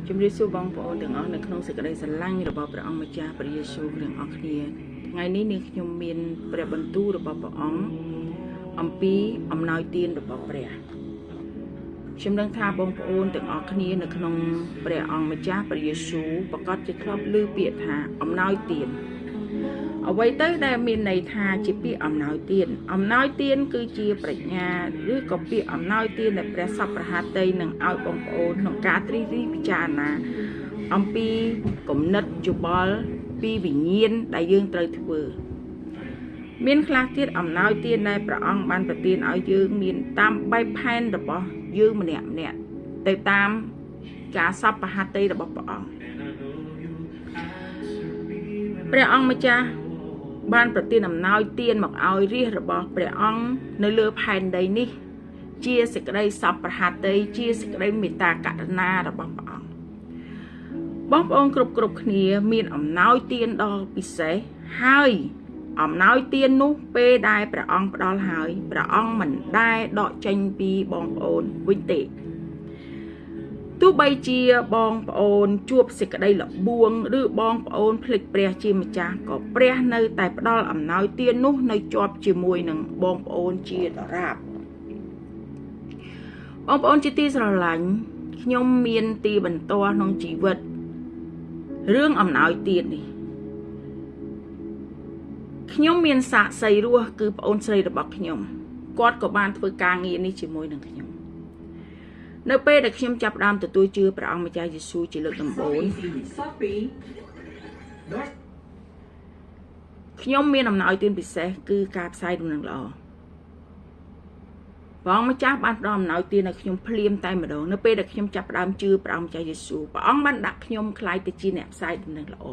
ជំរាបសួរបងប្អូនទាំងអស់នៅក្នុងសេចក្តីស្រឡាញ់របស់ព្រះអង្គម្ចាស់ព្រះយេស៊ូវទាំងអស់គ្នាថ្ងៃនេះនាងខ្ញុំមានព្រះបន្ទូលរបស់ព្រះអង្គអំពីអំណោយទានរបស់ព្រះខ្ញុំដឹងថាបងប្អូនទាំងអស់គ្នានៅក្នុងព្រះអង្គម្ចាស់ព្រះយេស៊ូវប្រកាសជាធ្លាប់ឮពាក្យថាអំណោយទានអ្វីទៅដែលមានន័យថាជាពាក្យអំណោយទានអំណោយទានគឺជាប្រាជ្ញាឬក៏ពាក្យអំណោយទានដែលព្រះសពប្រហាតីនឹងឲ្យបងប្អូនក្នុងការត្រិះរិះពិចារណាអំពីគំនិតយោបល់ពីវិញ្ញាណដែលយើងត្រូវធ្វើមានខ្លះទៀតអំណោយទានដែលព្រះអង្គបានប្រទានឲ្យយើងមានតាមបែបផែនរបស់យើងម្នាក់ម្នាក់ទៅតាមការសពប្រហាតីរបស់ព្រះអង្គព្រះអង្គម្ចាស់បានប្រទានអំណោយទានមកឲ្យរាជរបស់ព្រះអង្គនៅលើផែនដីនេះជាសេចក្តីសពប្រហាតីជាសេចក្តីមេត្តាករុណារបស់ព្រះអង្គបងប្អូនគ្រប់គ្នាមានអំណោយទានដ៏ពិសេសហើយអំណោយទាននោះពេលដែលព្រះអង្គផ្ដល់ហើយព្រះអង្គមិនដែលដកចេញពីបងប្អូនវិញទេទោះបីជាបងប្អូនជួបសេចក្តីល្បួងឬបងប្អូនភ្លេចព្រះជាម្ចាស់ក៏ព្រះនៅតែផ្ដល់អំណោយទាននោះនៅជាប់ជាមួយនឹងបងប្អូនជាដរាបបងប្អូនជាទីស្រឡាញ់ខ្ញុំមានទីបន្ទាល់ក្នុងជីវិតរឿងអំណោយទាននេះខ្ញុំមានសាក្សីរស់គឺប្អូនស្រីរបស់ខ្ញុំគាត់ក៏បានធ្វើការងារនេះជាមួយនឹងខ្ញុំនៅពេលដែលខ្ញុំចាប់ផ្ដើមទទួលជឿព្រះអង្គម្ចាស់យេស៊ូវជាលើកដំបូងខ្ញុំមានអំណោយទានពិសេសគឺការផ្សាយដំណឹងល្អព្រះអង្គម្ចាស់បានផ្ដល់អំណោយទានឲ្យខ្ញុំភ្លាមតែម្ដងនៅពេលដែលខ្ញុំចាប់ផ្ដើមជឿព្រះអង្គម្ចាស់យេស៊ូវព្រះអង្គបានដាក់ខ្ញុំក្លាយទៅជាអ្នកផ្សាយដំណឹងល្អ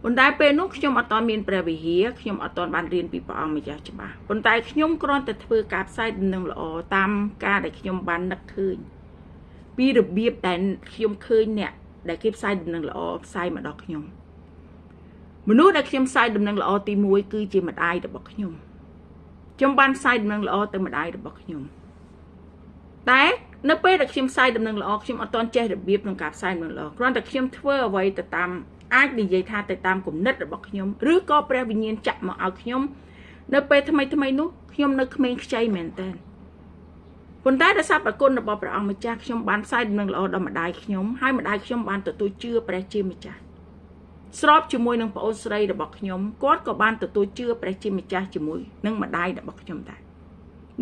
ប៉ុន្តែពេលនោះខ្ញុំអត់ទាន់មានព្រះវិហារខ្ញុំអត់ទាន់បានរៀនពីព្រះអង្គម្ចាស់ច្បាស់ប៉ុន្តែខ្ញុំគ្រាន់តែធ្វើការផ្សាយដំណឹងល្អតាមការដែលខ្ញុំបាននឹកឃើញពីរបៀបដែលខ្ញុំឃើញអ្នកដែលគេផ្សាយដំណឹងល្អផ្សាយមកដល់ខ្ញុំមនុស្សដែលខ្ញុំផ្សាយដំណឹងល្អទី1គឺជាម្ដាយរបស់ខ្ញុំខ្ញុំបានផ្សាយដំណឹងល្អទៅម្ដាយរបស់ខ្ញុំតែនៅពេលដែលខ្ញុំផ្សាយដំណឹងល្អខ្ញុំអត់ទាន់ចេះរបៀបក្នុងការផ្សាយដំណឹងល្អគ្រាន់តែខ្ញុំធ្វើអ្វីទៅតាមអាចនិយាយថាទៅតាមគំនិតរបស់ខ្ញុំឬក៏ព្រះវិញ្ញាណចាក់មកឲ្យខ្ញុំនៅពេលថ្មីនោះខ្ញុំនៅក្មេងខ្ចីមែនតើប៉ុន្តែដោយសារប្រគុណរបស់ព្រះអង្គម្ចាស់ខ្ញុំបានផ្សាយដំណឹងល្អដល់ម្ដាយខ្ញុំហើយម្ដាយខ្ញុំបានទទួលជឿព្រះជាម្ចាស់ស្របជាមួយនឹងប្អូនស្រីរបស់ខ្ញុំគាត់ក៏បានទទួលជឿព្រះជាម្ចាស់ជាមួយនឹងម្ដាយរបស់ខ្ញុំដែរ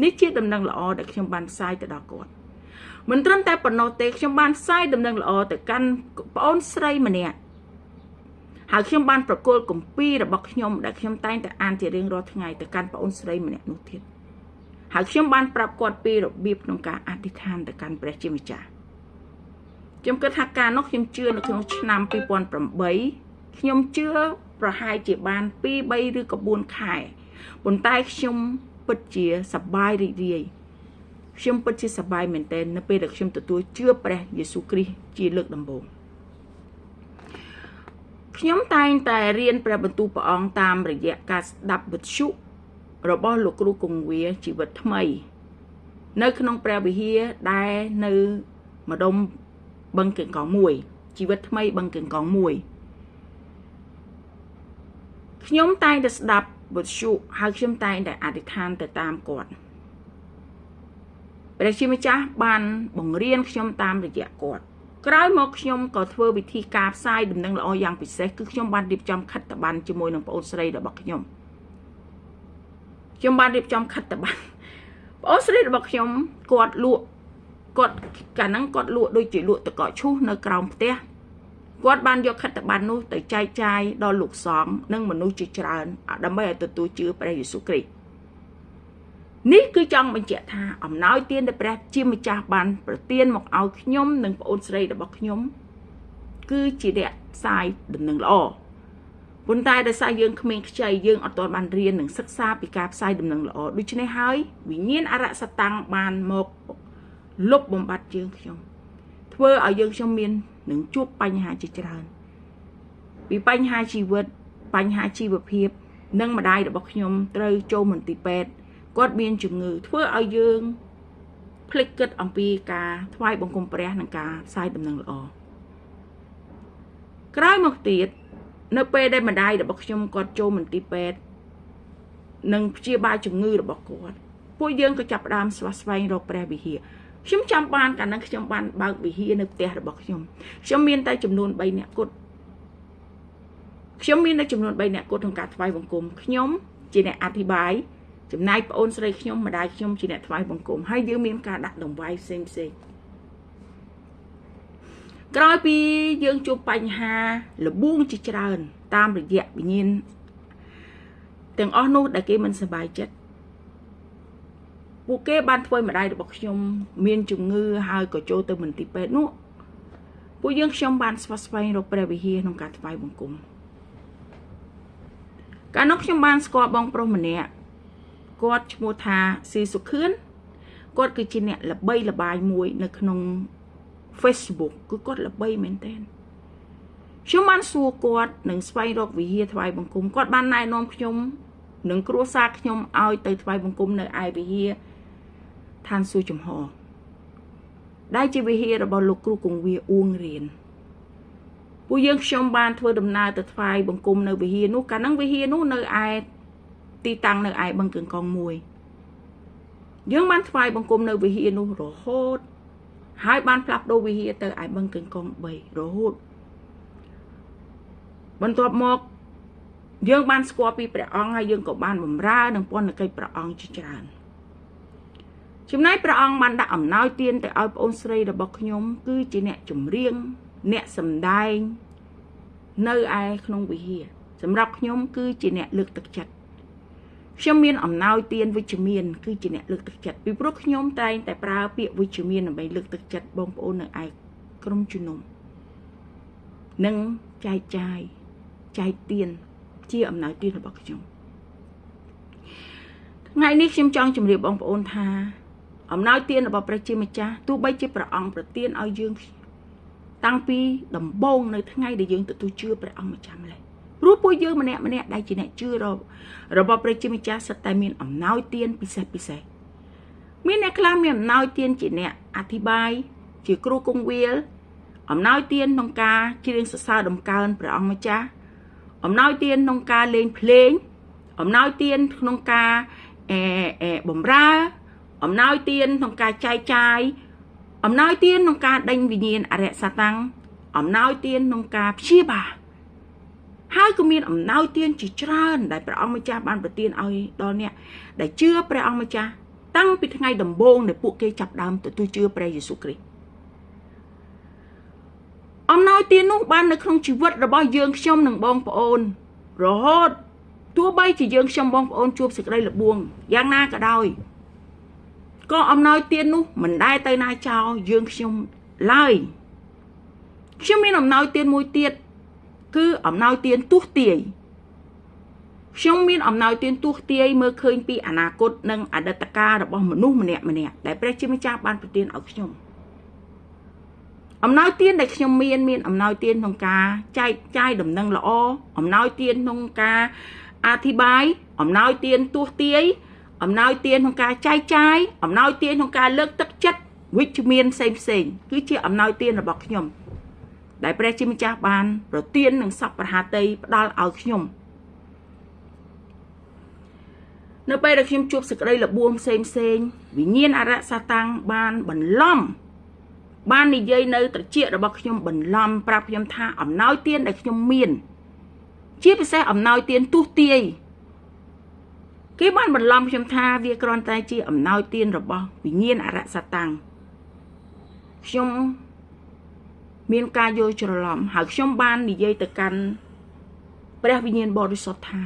នេះជាដំណឹងល្អដែលខ្ញុំបានផ្សាយទៅដល់គាត់មិនត្រឹមតែប៉ុណ្ណោះទេខ្ញុំបានផ្សាយដំណឹងល្អទៅកាន់ប្អូនស្រីម្នាក់ហើយខ្ញុំបានប្រគល់គម្ពីររបស់ខ្ញុំដែលខ្ញុំតែងតែអានជារៀងរាល់ថ្ងៃទៅកាន់ប្អូនស្រីម្នាក់នោះទៀតហើយខ្ញុំបានប្រាប់គាត់ពីរបៀបក្នុងការអធិដ្ឋានទៅកាន់ព្រះជាម្ចាស់ខ្ញុំគិតថាកាលនោះខ្ញុំជឿនៅក្នុងឆ្នាំ2008ខ្ញុំជឿប្រហែលជាបាន2 3ឬក៏4ខែប៉ុន្តែខ្ញុំពិតជាសប្បាយរីករាយខ្ញុំពិតជាសប្បាយមែនទែននៅពេលដែលខ្ញុំទទួលជឿព្រះយេស៊ូវគ្រីស្ទជាលើកដំបូងខ្ញុំតែងតែរៀនព្រះបន្ទូលព្រះអង្គតាមរយៈការស្ដាប់វិទ្យុរបស់លោកគ្រូគង្វាជីវិតថ្មីនៅក្នុងព្រះវិហារដែលនៅម្ដុំបឹងកេងកងមួយជីវិតថ្មីបឹងកេងកងមួយខ្ញុំតែងតែស្ដាប់វិទ្យុហើយខ្ញុំតែងតែអធិដ្ឋានទៅតាមគាត់ព្រះជាម្ចាស់បានបង្រៀនខ្ញុំតាមរយៈគាត់ក្រោយមកខ្ញុំក៏ធ្វើវិធីការផ្សាយដំណឹងល្អយ៉ាងពិសេសគឺខ្ញុំបានរៀបចំខិត្តប័ណ្ណជាមួយនឹងប្អូនស្រីរបស់ខ្ញុំខ្ញុំបានរៀបចំខិត្តប័ណ្ណប្អូនស្រីរបស់ខ្ញុំគាត់លក់គាត់កាលហ្នឹងគាត់លក់ដូចជាលក់តកឈូសនៅក្រោមផ្ទះគាត់បានយកខិត្តប័ណ្ណនោះទៅចែកចាយដល់លោកសង្ឃនិងមនុស្សជាច្រើនដើម្បីឲ្យទទួលជឿព្រះយេស៊ូវគ្រីស្ទនេះគឺចង់បញ្ជាក់ថាអំណោយទានដែលព្រះជាម្ចាស់បានប្រទានមកឲ្យខ្ញុំនិងប្អូនស្រីរបស់ខ្ញុំគឺជាអ្នកផ្សាយដំណឹងល្អប៉ុន្តែដោយសារយើងក្មេងខ្ចីយើងអត់ទាន់បានរៀននិងសិក្សាពីការផ្សាយដំណឹងល្អដូច្នេះហើយវិញ្ញាណអរសតាំងបានមកលុបបំបត្តិយើងខ្ញុំធ្វើឲ្យយើងខ្ញុំមាននឹងជួបបញ្ហាជាច្រើនពីបញ្ហាជីវិតបញ្ហាជីវភាពនិងម្ដាយរបស់ខ្ញុំត្រូវចូលមន្ទីរពេទ្យគាត់មានជំងឺធ្វើឲ្យយើង ភ្លេចគិតអំពីការថ្វាយបង្គំព្រះនិងការផ្សាយដំណឹងល្អក្រោយមកទៀតនៅពេលដែលម្ដាយរបស់ខ្ញុំគាត់ចូលមន្ទីរពេទ្យនិងព្យាបាលជំងឺរបស់គាត់ពួកយើងក៏ចាប់ផ្ដើមស្វះស្វែងរកព្រះវិហារខ្ញុំចាំបានកាលនោះខ្ញុំបានបើកវិហារនៅផ្ទះរបស់ខ្ញុំខ្ញុំមានតែចំនួន3នាក់គត់ខ្ញុំមានតែចំនួន3នាក់គត់ក្នុងការថ្វាយបង្គំខ្ញុំជាអ្នកអធិប្បាយចំណែកប្អូនស្រីខ្ញុំម្ដាយខ្ញុំជាអ្នកថ្វាយបង្គំហើយយើងមានការដាក់ដង្វាយផ្សេងផ្សេងក្រោយពីយើងជួបបញ្ហាលបួងជាច្រើនតាមរយៈវិញ្ញាណទាំងអស់នោះដែលគេមិនសប្បាយចិត្តពួកគេបានធ្វើម្ដាយរបស់ខ្ញុំមានជំងឺហើយក៏ចូលទៅមន្ទីរពេទ្យនោះពួកយើងខ្ញុំបានស្វះស្វែងរកព្រះវិហារក្នុងការថ្វាយបង្គំកាលនោះខ្ញុំបានស្គាល់បងប្រុសម្នាក់គាត់ឈ្មោះថាស៊ីសុខឿនគាត់គឺជាអ្នកល្បីល្បាញមួយនៅក្នុង Facebook គឺគាត់ល្បីមែនទែនខ្ញុំបានសួរគាត់និងស្វែងរកវិហារថ្វាយបង្គំគាត់បានណែនាំខ្ញុំនិងគ្រួសារខ្ញុំឲ្យទៅថ្វាយបង្គំនៅឯវិហារឋានសួគ៌ចំហដែលជាវិហាររបស់លោកគ្រូគង្វាអួងរៀនពួកយើងខ្ញុំបានធ្វើដំណើរទៅថ្វាយបង្គំនៅវិហារនោះកាលហ្នឹងវិហារនោះនៅឯទីតាំងនៅឯបឹងកង្កងមួយយើងបានថ្វាយបង្គំនៅវិហារនោះរហូតហើយបានផ្លាស់ប្ដូរវិហារទៅឯបឹងកង្កង3រហូតបន្ទាប់មកយើងបានស្គាល់ពីព្រះអង្គហើយយើងក៏បានបម្រើនឹងពន្ធកិច្ចព្រះអង្គជាច្រើនចំណែកព្រះអង្គបានដាក់អំណោយទានទៅឲ្យប្អូនស្រីរបស់ខ្ញុំគឺជាអ្នកចម្រៀងអ្នកសម្ដែងនៅឯក្នុងវិហារសម្រាប់ខ្ញុំគឺជាអ្នកលើកទឹកចិត្តខ្ញុំមានអំណោយទានវិជ្ជមានគឺជាអ្នកលើកទឹកចិត្តពីព្រោះខ្ញុំតែងតែប្រើពាក្យវិជ្ជមានដើម្បីលើកទឹកចិត្តបងប្អូននៅឯក្រុមជំនុំនិងចែកចាយចែកទានជាអំណោយទានរបស់ខ្ញុំថ្ងៃនេះខ្ញុំចង់ជម្រាបបងប្អូនថាអំណោយទានរបស់ព្រះជាម្ចាស់ទោះបីជាព្រះអង្គប្រទានឲ្យយើងតាំងពីដំបូងនៅថ្ងៃដែលយើងទទួលជឿព្រះអង្គម្ចាស់ម្ល៉េះព្រោះពួកយើងម្នាក់ម្នាក់ដែលជាអ្នកជឿរបស់ព្រះជាម្ចាស់សុទ្ធតែមានអំណោយទានពិសេសពិសេសមានអ្នកខ្លះមានអំណោយទានជាអ្នកអធិប្បាយជាគ្រូគង្វាលអំណោយទានក្នុងការច្រៀងសរសើរដំកើងព្រះអង្គម្ចាស់អំណោយទានក្នុងការលេងភ្លេងអំណោយទានក្នុងការបម្រើអំណោយទានក្នុងការចែកចាយអំណោយទានក្នុងការដេញវិញ្ញាណអរិយសាតាំងអំណោយទានក្នុងការព្យាបាលហើយក៏មានអំណោយទានជាច្រើនដែលព្រះអង្គម្ចាស់បានប្រទានឲ្យដល់អ្នកដែលជឿព្រះអង្គម្ចាស់តាំងពីថ្ងៃដំបូងដែលពួកគេចាប់ដើមទទួលជឿព្រះយេស៊ូវគ្រីស្ទអំណោយទាននោះបាននៅក្នុងជីវិតរបស់យើងខ្ញុំនិងបងប្អូនរហូតទោះបីជាយើងខ្ញុំបងប្អូនជួបសេចក្តីល្បួងយ៉ាងណាក៏ដោយក៏អំណោយទាននោះមិនដែលទៅណាចោលយើងខ្ញុំឡើយខ្ញុំមានអំណោយទានមួយទៀតគឺអំណោយទានទស្សទាយខ្ញុំមានអំណោយទានទស្សទាយមើលឃើញពីអនាគតនិងអតីតកាលរបស់មនុស្សម្នាក់ម្នាក់ដែលព្រះជាម្ចាស់បានប្រទានឲ្យខ្ញុំអំណោយទានដែលខ្ញុំមានអំណោយទានក្នុងការចែកចាយដំណឹងល្អអំណោយទានក្នុងការអធិប្បាយអំណោយទានទស្សទាយអំណោយទានក្នុងការចែកចាយអំណោយទានក្នុងការលើកទឹកចិត្តវិជ្ជមានផ្សេងផ្សេងគឺជាអំណោយទានរបស់ខ្ញុំដែលព្រះជាម្ចាស់បានប្រទាននិងសពប្រហាតីផ្ដល់ឲ្យខ្ញុំនៅពេលដែលខ្ញុំជួបសេចក្តីល្បួងផ្សេងផ្សេងវិញ្ញាណអរិយសាតាំងបានបន្លំបាននិយាយនៅត្រចៀករបស់ខ្ញុំបន្លំប្រាប់ខ្ញុំថាអំណោយទានដែលខ្ញុំមានជាពិសេសអំណោយទានទស្សទាយគេបានបន្លំខ្ញុំថាវាគ្រាន់តែជាអំណោយទានរបស់វិញ្ញាណអរិយសាតាំងខ្ញុំមានការយល់ច្រឡំហើយខ្ញុំបាននិយាយទៅកាន់ព្រះវិញ្ញាណបរិសុទ្ធថា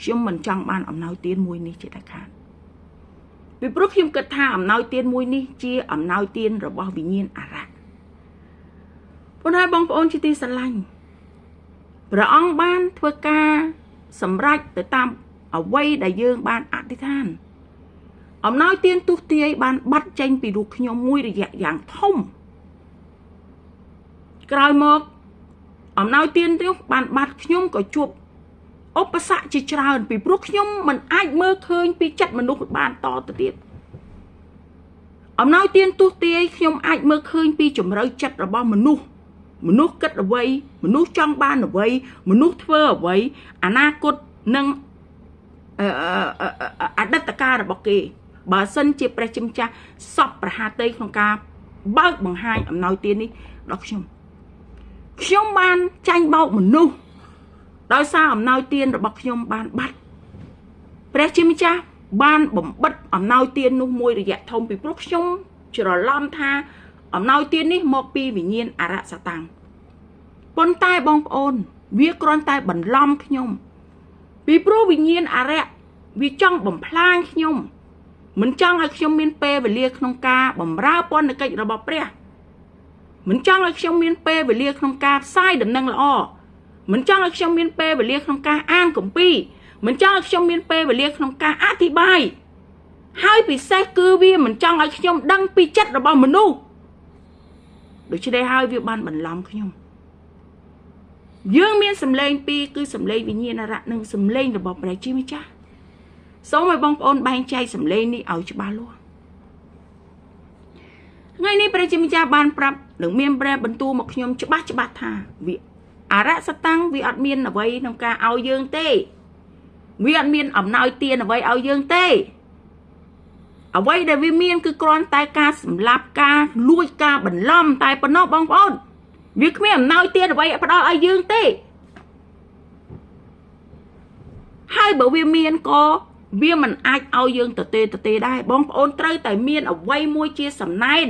ខ្ញុំមិនចង់បានអំណោយទានមួយនេះជាដាច់ខាតពីព្រោះខ្ញុំគិតថាអំណោយទានមួយនេះជាអំណោយទានរបស់វិញ្ញាណអរិយប៉ុន្តែបងប្អូនជាទីស្រឡាញ់ព្រះអង្គបានធ្វើការសម្រេចទៅតាមអ្វីដែលយើងបានអធិដ្ឋានអំណោយទានទស្សទាយបានបាត់ចេញពីរូបខ្ញុំមួយរយៈយ៉ាងធំក្រោយមកអំណោយទាននោះបានបាត់ខ្ញុំក៏ជួបឧបសគ្គជាច្រើនពីព្រោះខ្ញុំមិនអាចមើលឃើញពីចិត្តមនុស្សបានតទៅទៀត អំណោយទានទស្សទាយខ្ញុំអាចមើលឃើញពីជំរឿចិត្តរបស់មនុស្សមនុស្សគិតអ្វីមនុស្សចង់បានអ្វីមនុស្សធ្វើអ្វីអនាគតនិងអតីតកាលរបស់គេបើសិនជាព្រះជាម្ចាស់សពប្រហាតីក្នុងការបើកបង្ហាញអំណោយទាននេះដល់ខ្ញុំខ្ញុំបានចាញ់បោកមនុស្សដោយសារអំណោយទានរបស់ខ្ញុំបានបាត់ព្រះជាម្ចាស់បានបំបិតអំណោយទាននោះមួយរយៈធំពីព្រោះខ្ញុំច្រឡំថាអំណោយទាននេះមកពីវិញ្ញាណអរសតាំងប៉ុន្តែបងប្អូនវាគ្រាន់តែបន្លំខ្ញុំពីព្រោះវិញ្ញាណអរិយវាចង់បំផ្លាញខ្ញុំមិនចង់ឲ្យខ្ញុំមានពេលវេលាក្នុងការបម្រើពន្ធកិច្ចរបស់ព្រះមិនចង់ឲ្យខ្ញុំមានពេលវេលាក្នុងការផ្សាយដំណឹងល្អមិនចង់ឲ្យខ្ញុំមានពេលវេលាក្នុងការអានគម្ពីរមិនចង់ឲ្យខ្ញុំមានពេលវេលាក្នុងការអធិប្បាយហើយពិសេសគឺវាមិនចង់ឲ្យខ្ញុំដឹងពីចិត្តរបស់មនុស្សដូច្នេះហើយវាបានបន្លំខ្ញុំយើងមានសម្លេងពីរគឺសម្លេងវិញ្ញាណអរៈនិងសម្លេងរបស់ព្រះជាម្ចាស់សូមឲ្យបងប្អូនបែងចែកសម្លេងនេះឲ្យច្បាស់លាស់ថ្ងៃនេះព្រះជាម្ចាស់បានប្រាប់និងមានព្រះបន្ទូលមកខ្ញុំច្បាស់ច្បាស់ថាវាអរសតាំងវាអត់មានអ្វីក្នុងការឲ្យយើងទេវាអត់មានអំណោយទានអ្វីឲ្យយើងទេអ្វីដែលវាមានគឺគ្រាន់តែការសម្លាប់ការលួចការបន្លំតែប៉ុណ្ណោះបងប្អូនវាគ្មានអំណោយទានអ្វីផ្ដល់ឲ្យយើងទេហើយបើវាមានក៏វាមិនអាចឲ្យយើងទៅទេដែរបងប្អូនត្រូវតែមានអ្វីមួយជាសំណែន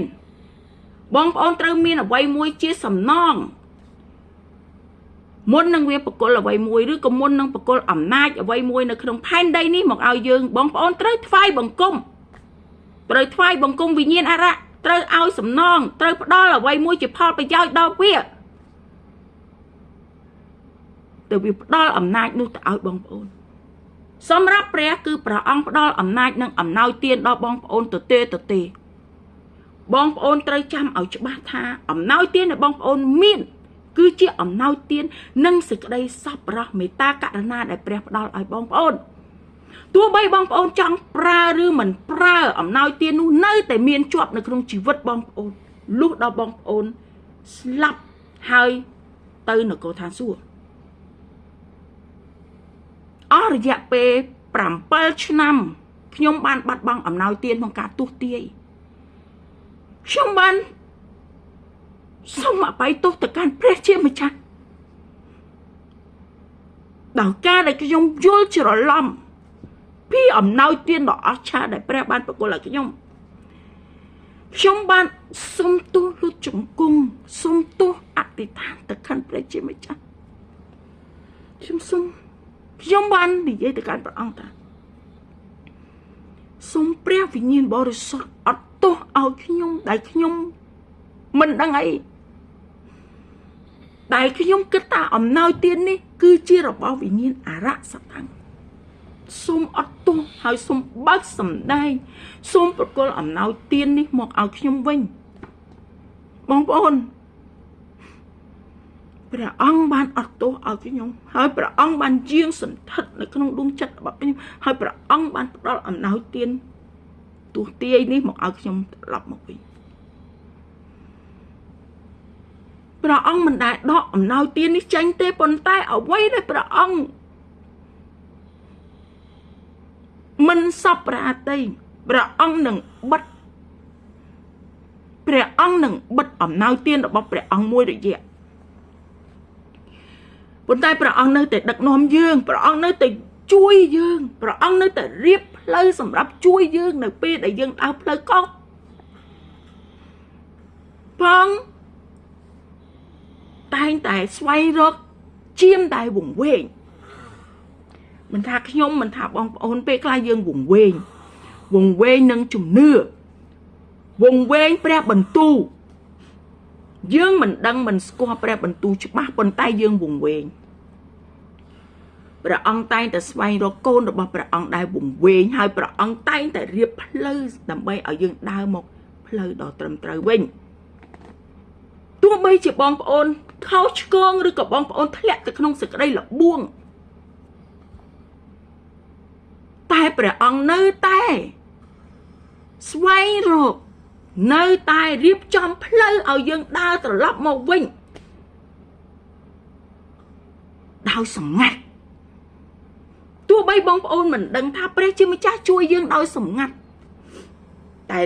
បងប្អូនត្រូវមានអ្វីមួយជាសំណងមុននឹងវាប្រគល់អ្វីមួយឬក៏មុននឹងប្រគល់អំណាចអ្វីមួយនៅក្នុងផែនដីនេះមកឲ្យយើងបងប្អូនត្រូវថ្វាយបង្គំត្រូវថ្វាយបង្គំវិញ្ញាណអរៈត្រូវឲ្យសំណងត្រូវផ្ដល់អ្វីមួយជាផលប្រយោជន៍ដល់វាទៅវាផ្ដល់អំណាចនោះទៅឲ្យបងប្អូនសម្រាប់ព្រះគឺព្រះអង្គផ្ដល់អំណាចនិងអំណោយទានដល់បងប្អូនទៅទេបងប្អូនត្រូវចាំឲ្យច្បាស់ថាអំណោយទានដែលបងប្អូនមានគឺជាអំណោយទាននិងសេចក្តីសប្បុរសមេត្តាករុណាដែលព្រះផ្ដល់ឲ្យបងប្អូនទោះបីបងប្អូនចង់ប្រើឬមិនប្រើអំណោយទាននោះនៅតែមានជាប់នៅក្នុងជីវិតបងប្អូនលុះដល់បងប្អូនស្លាប់ហើយទៅនគរឋានសួគ៌អស់រយៈពេល7ឆ្នាំខ្ញុំបានបាត់បង់អំណោយទានក្នុងការទស្សទាយខ្ញុំបានសូមអភ័យទោសទៅកាន់ព្រះជាម្ចាស់ដល់ការដែលខ្ញុំយល់ច្រឡំពីអំណោយទានដ៏អស្ចារ្យដែលព្រះបានប្រគល់ឲ្យខ្ញុំខ្ញុំបានសូមទោសលុតជង្គង់សូមទោសអធិដ្ឋានទៅកាន់ព្រះជាម្ចាស់ខ្ញុំបាននិយាយទៅកាន់ព្រះអង្គថាសូមព្រះវិញ្ញាណបរិសុទ្ធអត់ទោសឲ្យខ្ញុំដែលខ្ញុំមិនដឹងអីដែលខ្ញុំគិតថាអំណោយទាននេះគឺជារបស់វិញ្ញាណអរៈសតាំងសូមអត់ទោសហើយសូមបើកសម្ដែងសូមប្រគល់អំណោយទាននេះមកឲ្យខ្ញុំវិញបងប្អូនព្រះអង្គបានអត់ទោសឲ្យខ្ញុំហើយព្រះអង្គបានយាងសន្ធិដ្ឋនៅក្នុងដួងចិត្តរបស់ខ្ញុំហើយព្រះអង្គបានផ្ដល់អំណោយទានទស្សទាយនេះមកឲ្យខ្ញុំត្រឡប់មកវិញព្រះអង្គមិនដែលដកអំណោយទាននេះចេញទេប៉ុន្តែអ្វីដែលព្រះអង្គមិនសពព្រះហត្ថីព្រះអង្គនឹងបិទព្រះអង្គនឹងបិទអំណោយទានរបស់ព្រះអង្គមួយរយៈប៉ុន្តែព្រះអង្គនៅតែដឹកនាំយើងព្រះអង្គនៅតែជួយយើងព្រះអង្គនៅតែរៀបផ្លូវសម្រាប់ជួយយើងនៅពេលដែលយើងដើរផ្លូវខុសផងតែងតែស្វែងរកជាមដែលវង្វេងមិនថាខ្ញុំមិនថាបងប្អូនពេលខ្លះយើងវង្វេងវង្វេងនឹងជំនឿវង្វេងព្រះបន្ទូលយើងមិនដឹងមិនស្គាល់ព្រះបន្ទូលច្បាស់ប៉ុន្តែយើងវង្វេងព្រះអង្គតែងតែស្វែងរកកូនរបស់ព្រះអង្គដែលវង្វេងហើយព្រះអង្គតែងតែរៀបផ្លូវដើម្បីឲ្យយើងដើរមកផ្លូវដ៏ត្រឹមត្រូវវិញទោះបីជាបងប្អូនខុសឆ្គងឬក៏បងប្អូនធ្លាក់ទៅក្នុងសេចក្តីល្បួងតែព្រះអង្គនៅតែស្វែងរក នៅតែរៀបចំផ្លូវឲ្យយើងដើរត្រឡប់មកវិញដោយសម្ងាត់ទោះបីបងប្អូនមិនដឹងថាព្រះជាម្ចាស់ជួយយើងដោយសម្ងាត់តែ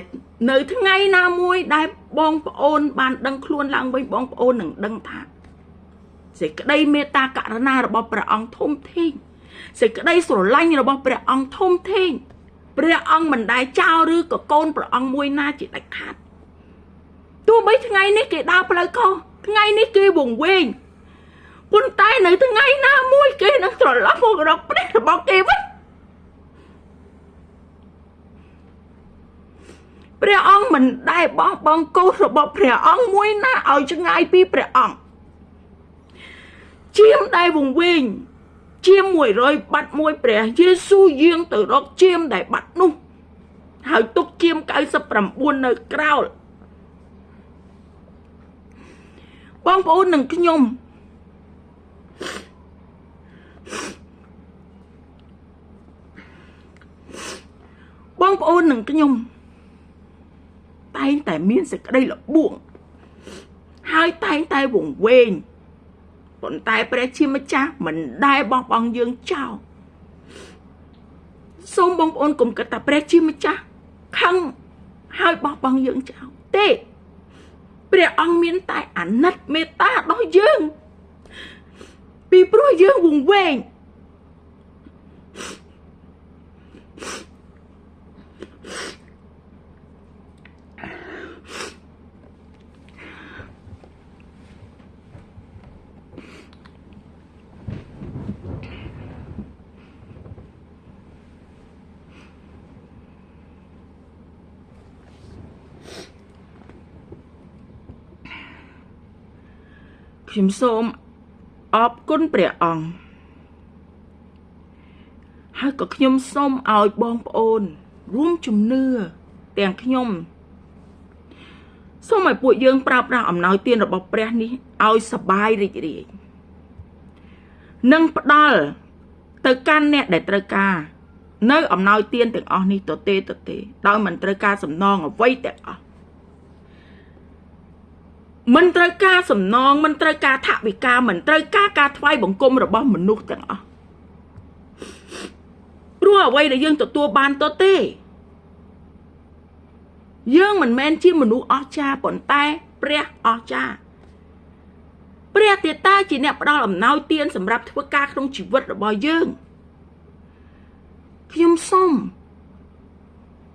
នៅថ្ងៃណាមួយដែលបងប្អូនបានដឹងខ្លួនឡើងវិញបងប្អូននឹងដឹងថាសេចក្តីមេត្តាករុណារបស់ព្រះអង្គធំធេងសេចក្តីស្រឡាញ់របស់ព្រះអង្គធំធេងព្រះអង្គមិនដែលចោលឬក៏កូនព្រះអង្គមួយណាជាដាច់ខាតទោះបីថ្ងៃនេះគេដើរផ្លូវខុសថ្ងៃនេះគេវង្វេងប៉ុន្តែនៅថ្ងៃណាមួយគេនឹងត្រឡប់មករកព្រះរបស់គេវិញព្រះអង្គមិនដែលបោះបង់កូនរបស់ព្រះអង្គមួយណាឲ្យឆ្ងាយពីព្រះអង្គជាមដែលវង្វេងជាម100បាត់មួយព្រះយេស៊ូវយាងទៅរកជាមដែលបាត់នោះហើយទុកជាម99នៅក្រោលបងប្អូននិងខ្ញុំបងប្អូននិងខ្ញុំតែងតែមានសេចក្តីល្បួងហើយតែងតែវង្វេងប៉ុន្តែព្រះជាម្ចាស់មិនដែលបោះបង់យើងចោលសូមបងប្អូនកុំគិតថាព្រះជាម្ចាស់ខឹងហើយបោះបង់យើងចោលទេព្រះអង្គមានតែអាណិតមេត្តាដល់យើងពីព្រោះយើងវង្វេងខ្ញុំសូមអរគុណព្រះអង្គហើយក៏ខ្ញុំសូមឲ្យបងប្អូនរួមជំនឿទាំងខ្ញុំសូមឲ្យពួកយើងប្រើប្រាស់អំណោយទានរបស់ព្រះនេះឲ្យសប្បាយរីករាយនិងផ្ដល់ទៅកាន់អ្នកដែលត្រូវការនៅអំណោយទានទាំងអស់នេះទទេដោយមិនត្រូវការសំណងអ្វីទាំងអស់មិនត្រូវការសំណងមិនត្រូវការថវិកាមិនត្រូវការការថ្វាយបង្គំរបស់មនុស្សទាំងអស់ព្រោះអ្វីដែលយើងទទួលបានទៅទេយើងមិនមែនជាមនុស្សអស្ចារ្យប៉ុន្តែព្រះអស្ចារ្យព្រះទេតាជាអ្នកផ្ដល់អំណោយទានសម្រាប់ធ្វើការក្នុងជីវិតរបស់យើងខ្ញុំសូម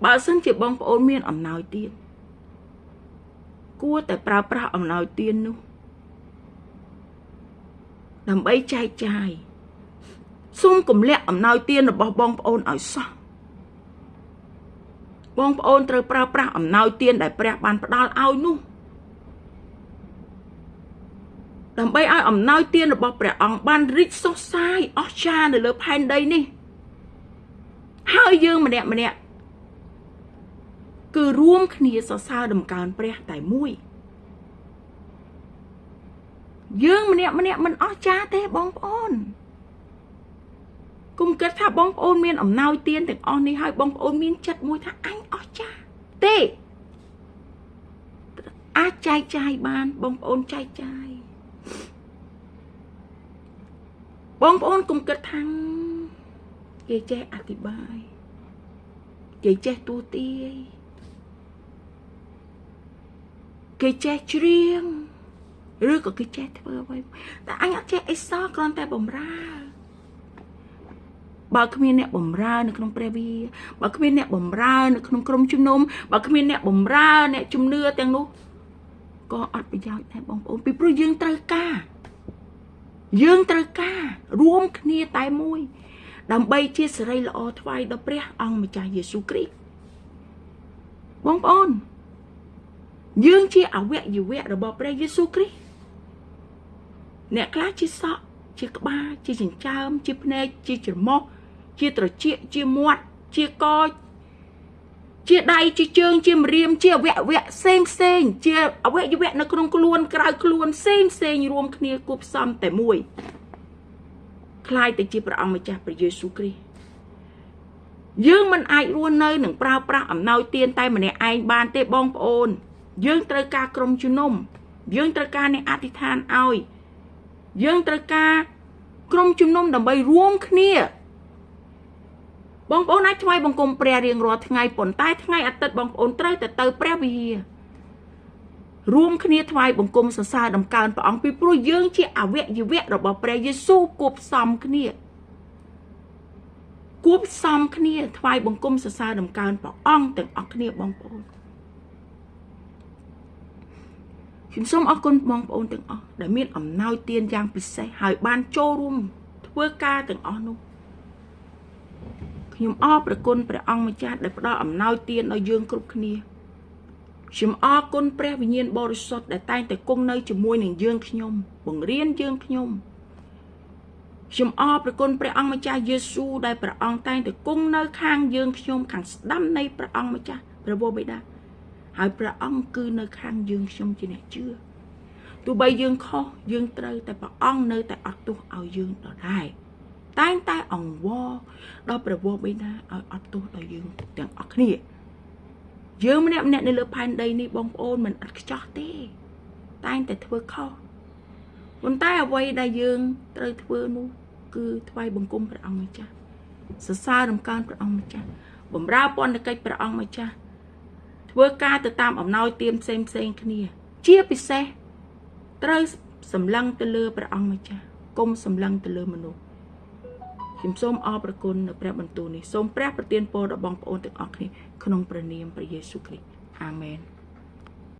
បើសិនជាបងប្អូនមានអំណោយទានគួរតែប្រើប្រាស់អំណោយទាននោះដើម្បីចែកចាយសូមកុំលាក់អំណោយទានរបស់បងប្អូនឲ្យសោះបងប្អូនត្រូវប្រើប្រាស់អំណោយទានដែលព្រះបានផ្ដល់ឲ្យនោះដើម្បីឲ្យអំណោយទានរបស់ព្រះអង្គបានរីកសុះសាយអស្ចារ្យនៅលើផែនដីនេះហើយយើងម្នាក់ម្នាក់គឺរួមគ្នាសរសើរដំកើងព្រះតែមួយយើងម្នាក់ម្នាក់មិនអស្ចារ្យទេបងប្អូនកុំគិតថាបងប្អូនមានអំណោយទានទាំងអស់នេះហើយបងប្អូនមានចិត្តមួយថាអញអស្ចារ្យទេអាចចែកចាយបានបងប្អូនចែកចាយបងប្អូនកុំគិតថាគេចេះអធិប្បាយគេចេះទួទាយគេចេះច្រៀងឬក៏គេចេះធ្វើអ្វីតែអញអត់ចេះអីសោះគ្រាន់តែបំរើបើគ្មានអ្នកបំរើនៅក្នុងព្រះវិហារបើគ្មានអ្នកបំរើនៅក្នុងក្រុមជំនុំបើគ្មានអ្នកបំរើអ្នកជំនឿទាំងនោះក៏អត់ប្រយោជន៍ដែរបងប្អូនពីព្រោះយើងត្រូវការរួមគ្នាតែមួយដើម្បីជាសិរីល្អថ្វាយដល់ព្រះអង្គម្ចាស់យេស៊ូវគ្រីស្ទបងប្អូនយើងជាអវយវៈរបស់ព្រះយេស៊ូវគ្រីស្ទអ្នកខ្លះជាសក់ជាក្បាលជាចិញ្ចើមជាភ្នែកជាច្រមុះជាត្រចៀកជាមាត់ជាកជាដៃជាជើងជាម្រាមជាអវយវៈផ្សេងផ្សេងជាអវយវៈនៅក្នុងខ្លួនក្រៅខ្លួនផ្សេងផ្សេងរួមគ្នាគួបផ្សំតែមួយក្លាយទៅជាព្រះអង្គម្ចាស់ព្រះយេស៊ូវគ្រីស្ទ យើងមិនអាចរស់នៅនឹងប្រើប្រាស់អំណោយទានតែម្នាក់ឯងបានទេបងប្អូនយើងត្រូវការក្រុមជំនុំយើងត្រូវការអ្នកអធិដ្ឋានឲ្យយើងត្រូវការក្រុមជំនុំដើម្បីរួមគ្នាបងប្អូនអាចថ្វាយបង្គំព្រះរៀងរាល់ថ្ងៃប៉ុន្តែថ្ងៃអាទិត្យបងប្អូនត្រូវតែទៅព្រះវិហាររួមគ្នាថ្វាយបង្គំសរសើរដំកើងព្រះអង្គពីព្រោះយើងជាអវយវៈរបស់ព្រះយេស៊ូវគួបផ្សំគ្នាគួបផ្សំគ្នាថ្វាយបង្គំសរសើរដំកើងព្រះអង្គទាំងអស់គ្នាបងប្អូនខ្ញុំសូមអរគុណបងប្អូនទាំងអស់ដែលមានអំណោយទានយ៉ាងពិសេសហើយបានចូលរួមធ្វើការទាំងអស់នោះខ្ញុំអរព្រះគុណព្រះអង្គម្ចាស់ដែលផ្ដល់អំណោយទានដល់យើងគ្រប់គ្នាខ្ញុំអរគុណព្រះវិញ្ញាណបរិសុទ្ធដែលតែងតែគង់នៅជាមួយនឹងយើងខ្ញុំបង្រៀនយើងខ្ញុំខ្ញុំអរព្រះគុណព្រះអង្គម្ចាស់យេស៊ូវដែលព្រះអង្គតែងតែគង់នៅខាងយើងខ្ញុំខាងស្ដាំនៃព្រះអង្គម្ចាស់ព្រះវរបិតាហើយព្រះអង្គគឺនៅខាងយើងខ្ញុំជាអ្នកជឿទោះបីយើងខុសយើងត្រូវតែព្រះអង្គនៅតែអត់ទោសឲ្យយើងដដែលតែងតែអង្វរដល់ព្រះវរបិតាឲ្យអត់ទោសដល់យើងទាំងអស់គ្នាយើងម្នាក់ម្នាក់នៅលើផែនដីនេះបងប្អូនមិនឥតខ្ចោះទេតែងតែធ្វើខុសប៉ុន្តែអ្វីដែលយើងត្រូវធ្វើនោះគឺថ្វាយបង្គំព្រះអង្គម្ចាស់សរសើរដំកើងព្រះអង្គម្ចាស់បម្រើពន្ធកិច្ចព្រះអង្គម្ចាស់ធ្វើការទៅតាមអំណោយទានផ្សេងផ្សេងគ្នាជាពិសេសត្រូវសម្លឹងទៅលើព្រះអង្គម្ចាស់កុំសម្លឹងទៅលើមនុស្សខ្ញុំសូមអរព្រគុណនៅព្រះបន្ទូលនេះសូមព្រះប្រទានពរដល់បងប្អូនទាំងអស់គ្នាក្នុងព្រះនាមព្រះយេស៊ូវគ្រីស្ទអាមែន។